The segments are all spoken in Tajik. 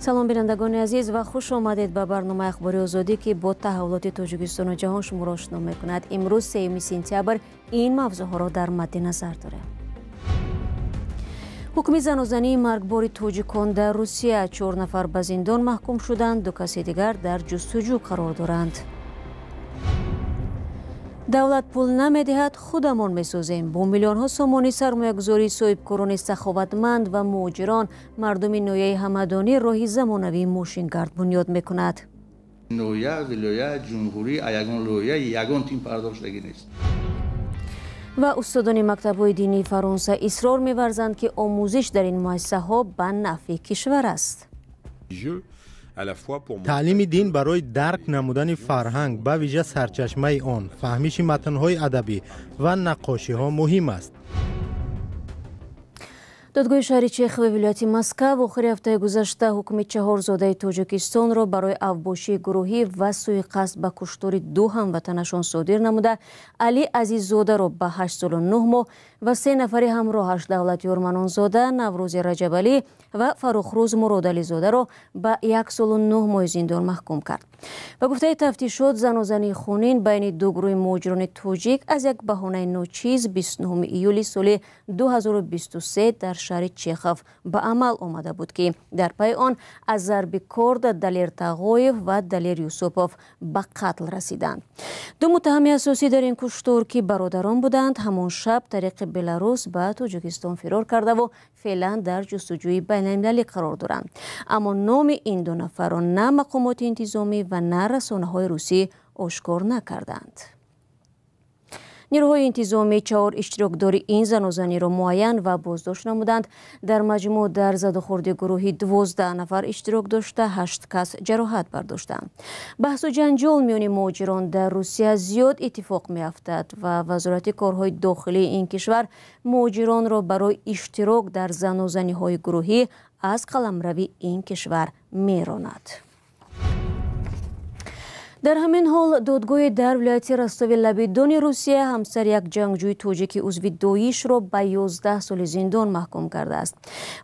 Салом, бинандагони азиз, ва хуш омадед ба барномаи Ахбори Озодӣ, ки бо таҳаввулоти Тоҷикистону ҷаҳон шуморо ошно мекунад. Имрӯз, 3 сентябр, ин мавзӯъҳоро дар мадди назар дорем. Ҳукми занозании маргбори тоҷикон дар Русия: чор нафар ба зиндон маҳкум шуданд, ду каси дигар дар ҷустуҷӯ қарор доранд. Давлат пул намедиҳад, худамон месозем. Бо миллионҳо сомонӣ сармоягузории соҳибкорони саховатманд ва муҳоҷирон мардуми ноҳияи Ҳамадонӣ роҳи замонавии мошингард бунёд мекунад. Ноҳия, вилоят, ҷумҳурӣ, ягон лоиҳа, ягон тим пардохтшудагӣ нест. Ва устодони мактабҳои динии Фаронса исрор меварзанд, ки омӯзиш дар ин муассисаҳо ба нафъи кишвар аст. Таълими дин барои дарк намудани фарҳанг, ба вижа сарчашмаи он, фаҳмиши матнҳои адабӣ ва наққошиҳо муҳим аст. Додгоҳи шаҳри Чехови вилояти Москав охири ҳафтаи гузашта ҳукми чаҳор зодаи Тоҷикистонро барои авбошии гурӯҳӣ ва сӯиқасд ба куштори ду ҳамватанашон содир намуда, Али Азиззодаро ба 8 солу 9 моҳ ва се нафари ҳамроҳаш, Давлатёр Манонзода, Наврӯзи Раҷабалӣ ва Фаррухрӯз Муродализодаро ба 1 солу 9 моҳи зиндон маҳкум кард. Ба гуфтаи тафтишот, занозании хунин байни ду гурӯҳи муҳоҷирони тоҷик аз як баҳонаи ночиз 29 июли соли 2023 дар шаҳри Чехов ба амал омада буд, ки дар пайи он аз зарби корд Далер Тағоев ва Далер Юсупов ба қатл расиданд. Ду муттаҳами асосӣ дар ин куштор, ки бародарон буданд, ҳамон шаб тариқи Беларус ба Тоҷикистон фирор кардаву феълан дар ҷустуҷӯи байналмилалӣ қарор доранд. Аммо номи ин ду нафарро на мақомоти интизомӣ ва на расонаҳои русӣ ошкор накарданд. Нирӯҳои интизомӣ чаҳор иштирокдори ин занозаниро муайян ва боздошт намуданд. Дар маҷмӯъ дар задухӯрди гурӯҳи 12 нафар иштирок дошта, ҳашт кас ҷароҳат бардоштанд. Баҳсу ҷанҷол миёни муҳоҷирон дар Русия зиёд иттифоқ меафтад ва Вазорати корҳои дохилии ин кишвар муҳоҷиронро барои иштирок дар занозаниҳои гурӯҳӣ аз қаламрави ин кишвар меронад. Дар ҳамин ҳол, додгоҳи дар вилояти Ростови лаби Дони Русия ҳамсари як ҷангҷӯи тоҷики узви Доишро ба 11 соли зиндон маҳкум кардааст.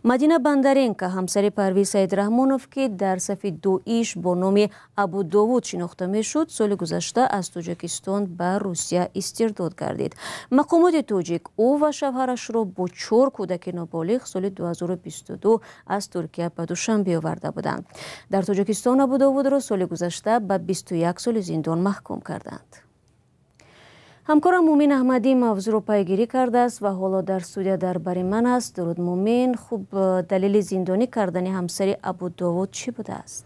Мадина Бандаренко, ҳамсари Парвиз Саидраҳмонов, ки дар сафи Доиш бо номи Абудовуд шинохта мешуд, соли гузашта аз Тоҷикистон ба Русия истирдод гардид. Мақомоти тоҷик ӯ ва шавҳарашро бо чор кӯдаки ноболиғ соли 2022 аз Туркия ба Душанбе оварда буданд. Дар Тоҷикистон Абудовудро соли гузашта ба 21 соли зиндон маҳкум карданд. Ҳамкорам Мумин Аҳмадӣ мавзӯъро пайгирӣ кардааст ва ҳоло дар студия дар бари ман аст. Дуруд, Мумин. Хуб, далели зиндонӣ кардани ҳамсари Абудовуд чӣ будааст?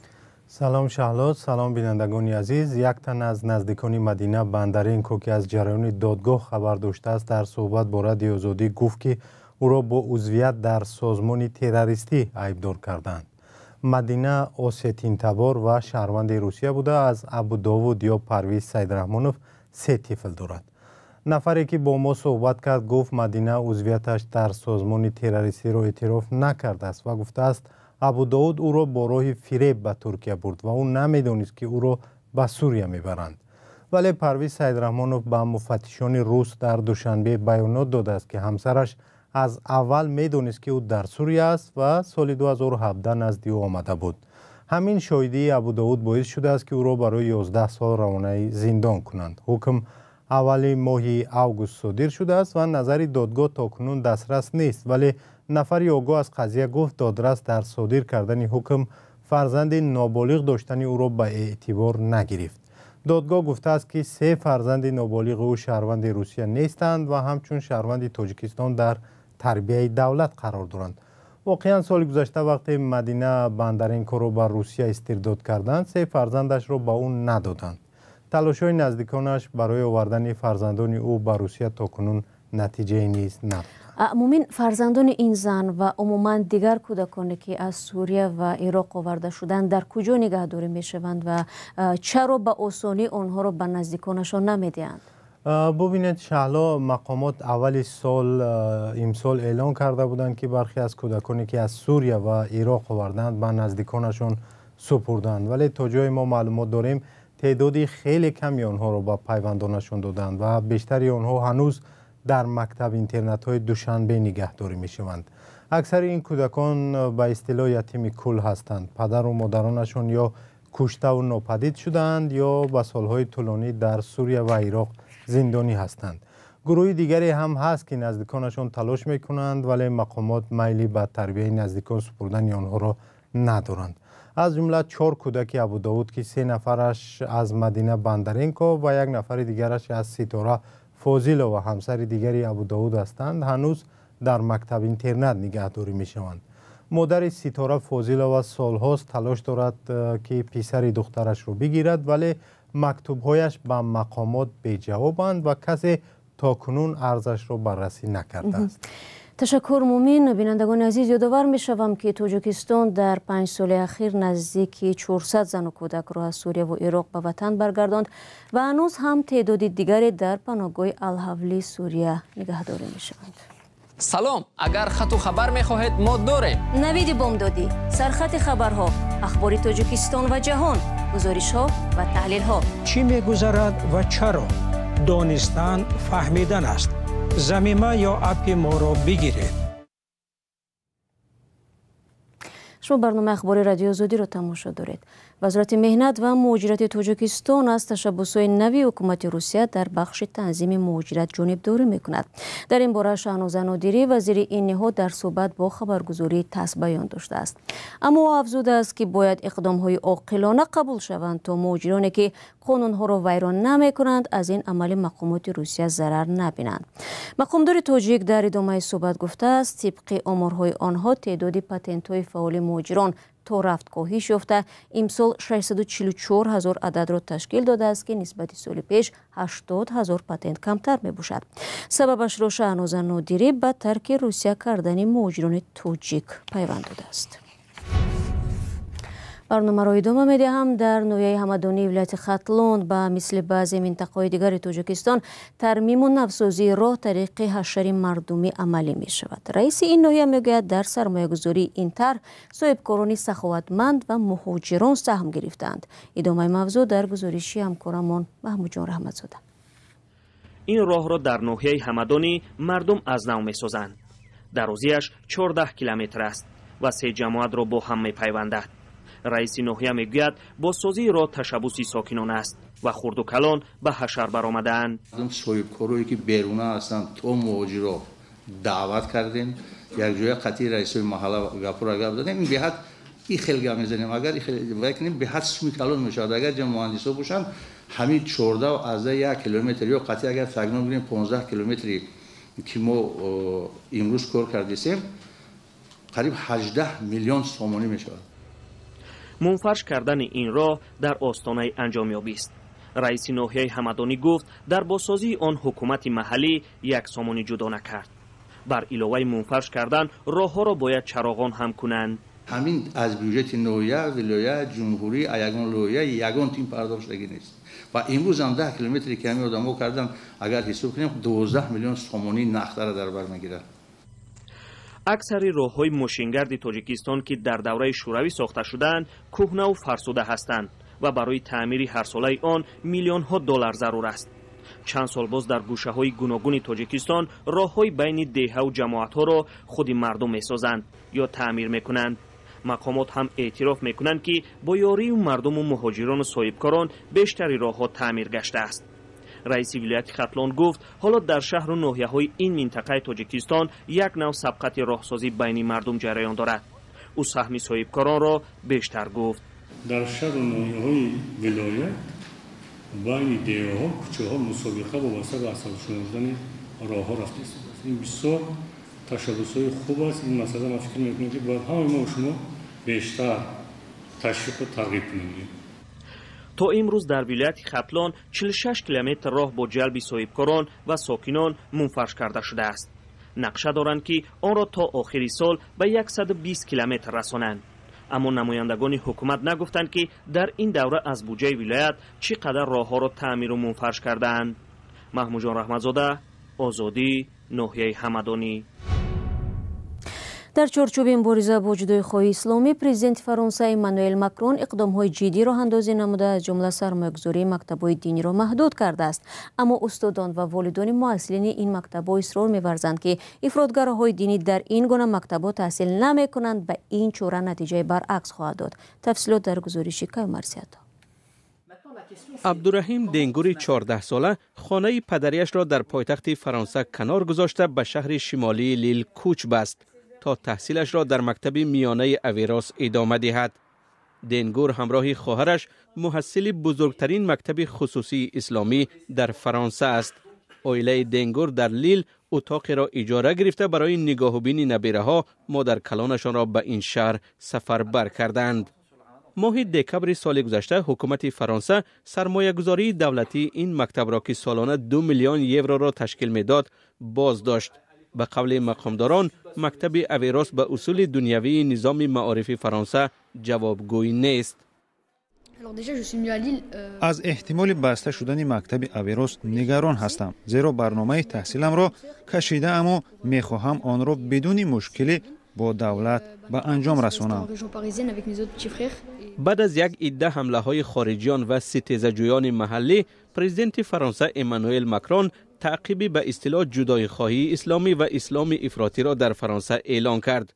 Салом, Шаҳло, салом, бинандагони азиз. Як тан аз наздикони Мадина Бандаренко, ки аз ҷараёни додгоҳ хабар доштааст, дар суҳбат бо Радиои Озодӣ гуфт, ки ӯро бо узвият дар созмони террористӣ айбдор карданд. Мадина осетинтабор ва шаҳрванди Русия буда, аз Абудовуд ё Парвиз Саидраҳмонов се тифл дорад. Нафаре, ки бо мо суҳбат кард, гуфт, Мадина узвияташ дар созмони террористиро эътироф накардааст ва гуфтааст, Абудовуд ӯро бо роҳи фиреб ба Туркия бурд ва ӯ намедонист, ки ӯро ба Сурия мебаранд. Вале Парвиз Саидраҳмонов ба муфаттишони рус дар Душанбе баёнот додааст, ки ҳамсараш аз аввал медонист, ки ӯ дар Сурия аст ва соли 2017 назди ӯ омада буд. Ҳамин шоҳидии Абудовуд боис шудааст, ки ӯро барои 11 сол равонаи зиндон кунанд. Ҳукм аввали моҳи август содир шудааст ва назари додгоҳ то кунун дастрас нест. Вале нафари огоҳ аз қазия гуфт, додрас дар содир кардани ҳукм фарзанди ноболиғ доштани ӯро ба эътибор нагирифт. Додгоҳ гуфтааст, ки се фарзанди ноболиғи ӯ шаҳрванди Русия нестанд ва ҳамчун шаҳрванди Тоҷикистон дар тарбияи давлат қарор доранд. Воқеан, соли гузашта, вақте Мадина Бандаренкоро ба Русия истирдод карданд, се фарзандашро ба ӯ надоданд. Талошҳои наздиконаш барои овардани фарзандони ӯ ба Русия то кунун натиҷае низ надоданд. Мумин, фарзандони ин зан ва умуман дигар кӯдаконе, ки аз Сурия ва Ироқ оварда шуданд, дар куҷо нигаҳдорӣ мешаванд ва чаро ба осонӣ онҳоро ба наздиконашон намедиҳанд? Бубинед, Шаҳло, мақомот аввали сол имсол эълон карда буданд, ки бархе аз кӯдаконе, ки аз Сурия ва Ироқ оварданд, ба наздиконашон супурданд. Вале то ҷое мо маълумот дорем, теъдоди хеле ками онҳоро ба пайвандонашон доданд ва бештари онҳо ҳанӯз дар мактаб интернатҳои Душанбе нигаҳдорӣ мешаванд. Аксари ин кӯдакон ба истилоҳ ятими кул ҳастанд. Падару модаронашон ё куштаву нопадид шудаанд, ё ба солҳои тӯлонӣ дар Сурия ва Ироқ зиндонӣ ҳастанд. Гурӯҳи дигаре ҳам ҳаст, ки наздиконашон талош мекунанд, вале мақомот майли ба тарбияи наздикон супурдани онҳоро надоранд. Аз ҷумла 4 кӯдаки Абудовуд, ки 3 нафараш аз Мадина Бандаренко ва 1 нафари дигараш аз Ситора Фозилова, ҳамсари дигари Абудовуд ҳастанд, ҳанӯз дар мактаб-интернат нигаҳдорӣ мешаванд. Модари Ситора Фозилова солҳост талош дорад, ки писари духтарашро бигирад, вале мактубҳояш ба мақомот беҷавобанд ва касе то кунун арзашро баррасӣ накардааст. Ташаккур, Мумин. Бинандагони азиз, ёдовар мешавам, ки Тоҷикистон дар 5 соли ахир наздики 400 зану кӯдакро аз Сурия ва Ироқ ба ватан баргардонд ва ҳанӯз ҳам теъдоди дигаре дар паноҳгоҳи Алҳавли Сурия нигаҳдорӣ мешаванд. Салом, агар хату хабар мехоҳед, мо дорем. Навиди бомдодӣ, сархати хабарҳо, ахбори Тоҷикистон ва ҷаҳон, гузоришҳо ва таҳлилҳо. Чӣ мегузарад ва чаро? Донистан фаҳмидан аст. Замима ё аппи моро бигиред. Шумо барномаи ахбори Радиои Озодиро тамошо доред. Вазорати меҳнат ва муҳоҷирати Тоҷикистон аз ташаббусҳои нави ҳукумати Русия дар бахши танзими муҳоҷират ҷонибдорӣ мекунад. Дар ин бора Шаҳноза Нодирӣ, вазири ин ниҳод, дар суҳбат бо хабаргузории ТАСС баён доштааст. Аммо ӯ афзудааст, ки бояд иқдомҳои оқилона қабул шаванд, то муҳоҷироне, ки қонунҳоро вайрон намекунанд, аз ин амали мақомоти Русия зарар набинанд. Мақомдори тоҷик дар идомаи суҳбат гуфтааст, тибқи оморҳои онҳо теъдоди патентҳои фаъоли муҳоҷирон то рафт коҳиш ёфта, имсол 644 ҳазор ададро ташкил додааст, ки нисбати соли пеш 80 ҳазор патент камтар мебошад. Сабабашро Шаҳноза Нодирӣ ба тарки Русия кардани муҳоҷирони тоҷик пайванд додааст. Барномаро идома медиҳам. Дар ноҳияи Ҳамадонии вилояти Хатлон ба мисли баъзе минтақаҳои дигари Тоҷикистон тармиму навсозии роҳ тариқи ҳашари мардумӣ амалӣ мешавад. Раиси ин ноҳия мегӯяд, дар сармоягузории ин тарҳ соҳибкорони саховатманд ва муҳоҷирон саҳм гирифтаанд. Идомаи мавзӯъ дар гузориши ҳамкорамон Маҳмудҷон Раҳматзода. Ин роҳро дар ноҳияи Ҳамадонӣ мардум аз нав месозанд. Дарозиаш 14 километр аст ва 3 ҷамоатро бо ҳам мепайвандад. Раиси ноҳия мегӯяд, бозсозии роҳ ташаббуси сокинон аст ва хурду калон ба ҳашар баромадаанд. Соҳибкорое ки беруна ҳастанд, то муҳоҷиро даъват кардем, якҷоя қатъи раисои маҳалла гапура гап задем. Ин беҳад и хел гап мезанем, агар вай кунем, беҳад суми калон мешавад. Агар ҷа муҳандисо бошанд, ҳамин 14,1 километр ё қатъи агар тагно бигирем 15 километри ки мо имрӯз кор кардесем, қариб 18 миллион сомонӣ мешавад. Мунфарш кардани ин роҳ дар остонаи анҷомёбист. Раиси ноҳияи Ҳамадонӣ гуфт, дар бозсозии он ҳукумати маҳаллӣ 1 сомонӣ ҷудо накард. Бар иловаи мунфарш кардан роҳҳоро бояд чароғон ҳам кунанд. Ҳамин аз бюҷети ноҳия, вилоят, ҷумҳурӣ, ягон лоиҳа, ягон тим пардохтшудагӣ нест. Ва имрӯз ҳам 10 километре ки ҳамин одамо кардан, агар ҳисоб кунем, 12 миллион сомонӣ нақдара дар бар мегирад. Аксари роҳҳои мошингарди Тоҷикистон, ки дар давраи шӯравӣ сохта шудаанд, кӯҳнаву фарсуда ҳастанд ва барои таъмири ҳарсолаи он миллионҳо доллар зарур аст. Чанд сол боз дар гӯшаҳои гуногуни Тоҷикистон роҳҳои байни деҳаву ҷамоатҳоро худи мардум месозанд ё таъмир мекунанд. Мақомот ҳам эътироф мекунанд, ки бо ёрии мардуму муҳоҷирону соҳибкорон бештари роҳҳо таъмир гаштааст. Раиси вилояти Хатлон гуфт, ҳоло дар шаҳру ноҳияҳои ин минтақаи Тоҷикистон як нав сабқати роҳсозӣ байни мардум ҷараён дорад. Ӯ саҳми соҳибкоронро бештар гуфт. Дар шаҳру ноҳияҳои вилоят байни деҳаҳо, кӯчаҳо мусобиқа вобаста ба асабшунавидани роҳҳо рафта истодааст. Ин бисёр ташаббусҳои хуб аст. Ин масъала ман фикр мекунам, ки бояд ҳамаи мо шумо бештар ташвиқу тарғиб кунем. То имрӯз дар вилояти Хатлон 46 километр роҳ бо ҷалби соҳибкорон ва сокинон мунфарш карда шудааст. Нақша доранд, ки онро то охири сол ба 120 километр расонанд. Аммо намояндагони ҳукумат нагуфтанд, ки дар ин давра аз буҷаи вилоят чӣ қадар роҳҳоро таъмиру мунфарш кардаанд. Маҳмудҷон Раҳматзода, Озодӣ, ноҳияи Ҳамадонӣ. Дар чорчӯби мубориза бо ҷудоихоҳии исломӣ, президенти Фаронса Эммануэл Макрон иқдомҳои ҷиддӣ роҳандозӣ намуда, аз ҷумла сармоягузории мактабҳои диниро маҳдуд кардааст. Аммо устодон ва волидони муҳассилини ин мактабҳо исрор меварзанд, ки ифротгароҳои динӣ дар ин гуна мактабҳо таҳсил намекунанд ва ин чора натиҷаи баръакс хоҳад дод. Тафсилот дар гузориши Каюмарсиято. Абдураҳим Денгури 14-сола хонаи падарияшро дар пойтахти Фаронса канор гузошта ба шаҳри шимолии Лил кӯч баст то таҳсилашро дар мактаби миёнаи Аверос идома диҳад. Денгур ҳамроҳи хоҳараш муҳассили бузургтарин мактаби хусусии исломӣ дар Фаронса аст. Оилаи Денгур дар Лил утоқеро иҷора гирифта барои нигоҳубини набираҳо модаркалонашонро ба ин шаҳр сафарбар карданд. Моҳи декабри соли гузашта ҳукумати Фаронса сармоягузории давлатии ин мактабро, ки солона 2 миллион евроро ташкил медод, боз дошт. Ба қавли мақомдорон, мактаби Аверос ба усули дунявии низоми маорифи Фаронса ҷавобгӯй нест. Аз эҳтимоли баста шудани мактаби Аверос нигарон ҳастам, зеро барномаи таҳсиламро кашидааму мехоҳам онро бидуни мушкилӣ бо давлат ба анҷом расонам. Баъд аз як идда ҳамлаҳои хориҷиён ва ситезаҷӯёни маҳаллӣ, президенти Фаронса Эммануэл Макрон таъқиби ба истилоҳ ҷудоихоҳии исломӣ ва исломи ифротиро дар Фаронса эълон кард.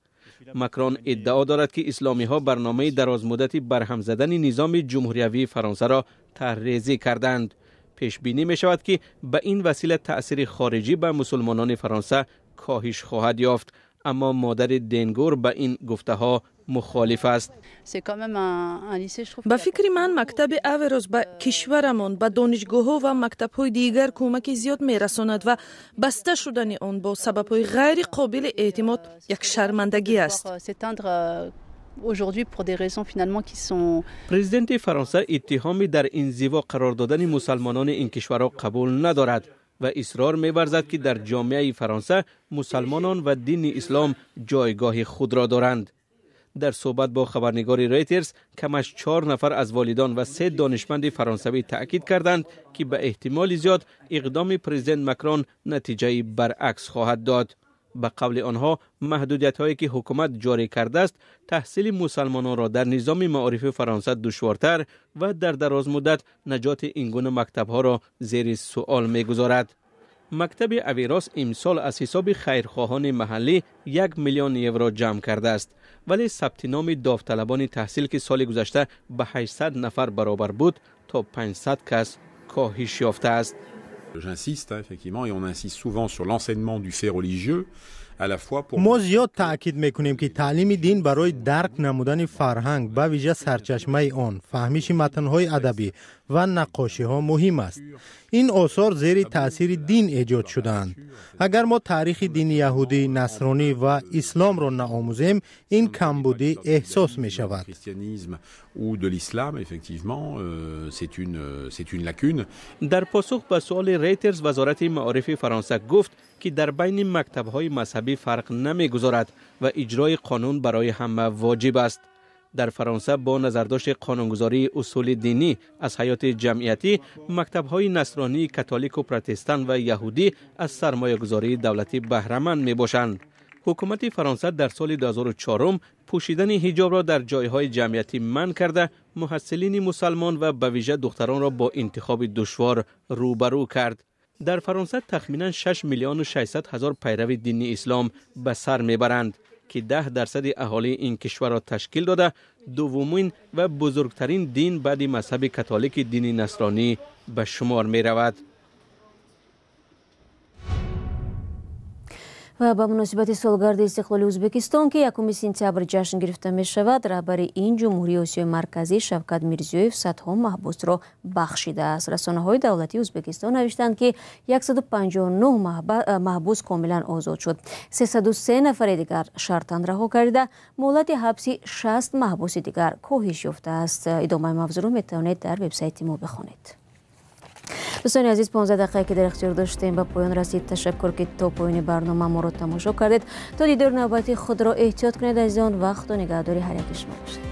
Макрон иддао дорад, ки исломиҳо барномаи дарозмуддати барҳам задани низоми ҷумҳуриявии Фаронсаро тарҳрезӣ карданд. Пешбинӣ мешавад, ки ба ин васила таъсири хориҷӣ ба мусулмонони Фаронса коҳиш хоҳад ёфт. Аммо модари Денгур ба ин гуфтаҳо мухолиф аст. Ба фикри ман, мактаби Аверос ба кишварамон, ба донишгоҳҳо ва мактабҳои дигар кӯмаки зиёд мерасонад ва баста шудани он бо сабабҳои ғайри қобили эътимод як шармандагӣ аст. Президенти Фаронса иттиҳоми дар инзиво қарор додани мусалмонони ин кишварро қабул надорад ва исрор меварзад, ки дар ҷомеаи Фаронса мусалмонон ва дини ислом ҷойгоҳи худро доранд. Дар суҳбат бо хабарнигори Рейтерс камаш 4 нафар аз волидон ва 3 донишманди фаронсавӣ таъкид карданд, ки ба эҳтимоли зиёд иқдоми президент Макрон натиҷаи баръакс хоҳад дод. Ба қавли онҳо, маҳдудиятҳое ки ҳукумат ҷорӣ кардааст, таҳсили мусалмононро дар низоми маорифи Фаронса душвортар ва дар дарозмуддат наҷоти ин гуна мактабҳоро зери суол мегузорад. Мактаби Аверос имсол аз ҳисоби хайрхоҳони маҳаллӣ 1 миллион евро ҷамъ кардааст, вале сабти номи довталабони таҳсил, ки соли гузашта ба 800 нафар баробар буд, то 500 кас коҳиш ёфтааст. J'insiste, effectivement, et on insiste souvent sur l'enseignement du fait religieux, à la fois pour Мо зиёд таъкид мекунем, ки таълими дин барои дарк намудани фарҳанг, ба вижа сарчашмаи он, фаҳмиши матнҳои адабӣ ва наққошиҳо муҳим аст. Ин осор зери таъсири дин эҷод шудаанд. Агар мо таърихи дини яҳудӣ, насронӣ ва исломро наомӯзем, ин камбудӣ эҳсос мешавад. Ou de l'islam, effectivement, c'est une lacune. Дар посух ба суоли Рейтерс вазорати маорифи Фаронса гуфт, ки дар байни мактабҳои мазҳабӣ фарқ намегузорад ва иҷрои қонун барои ҳама воҷиб аст. Дар Фаронса бо назардошти қонунгузории усули динӣ аз ҳаёти ҷамъиятӣ, мактабҳои насронии католику протестант ва яҳудӣ аз сармоягузории давлатӣ баҳраманд мебошанд. Ҳукумати Фаронса дар соли 2004 пӯшидани ҳиҷобро дар ҷойҳои ҷамъиятӣ манъ карда, муҳассилини мусалмон ва ба вижа духтаронро бо интихоби душвор рӯбарӯ кард. Дар Фаронса тахминан 6 миллиону 600 ҳазор пайрави дини ислом ба сар мебаранд, ки 10% аҳолии ин кишварро ташкил дода, дуввумин ва бузургтарин дин баъди мазҳаби католики дини насронӣ ба шумор меравад. Ва ба муносибати солгарди истиқлоли Ӯзбекистон, ки 1 сентябр ҷашн гирифта мешавад, раҳбари ин ҷумҳурии Осиёи Марказӣ Шавкат Мирзиёев садҳо маҳбусро бахшидааст. Расонаҳои давлатии Ӯзбекистон навиштанд, ки 159 маҳбус комилан озод шуд, 303 нафари дигар шартан раҳо карда, муҳлати ҳабси 60 маҳбуси дигар коҳиш ёфтааст. Идомаи мавзӯъро метавонед дар вебсайти мо бихонед. Дӯстони азиз, 15 дақиқае ки дар ихтиёр доштем ба поён расид. Ташаккур, ки то поёни барнома моро тамошо кардед. То дидори навбатӣ худро эҳтиёт кунед, азизон, ва Худо нигаҳдори ҳар яки шумо бошад.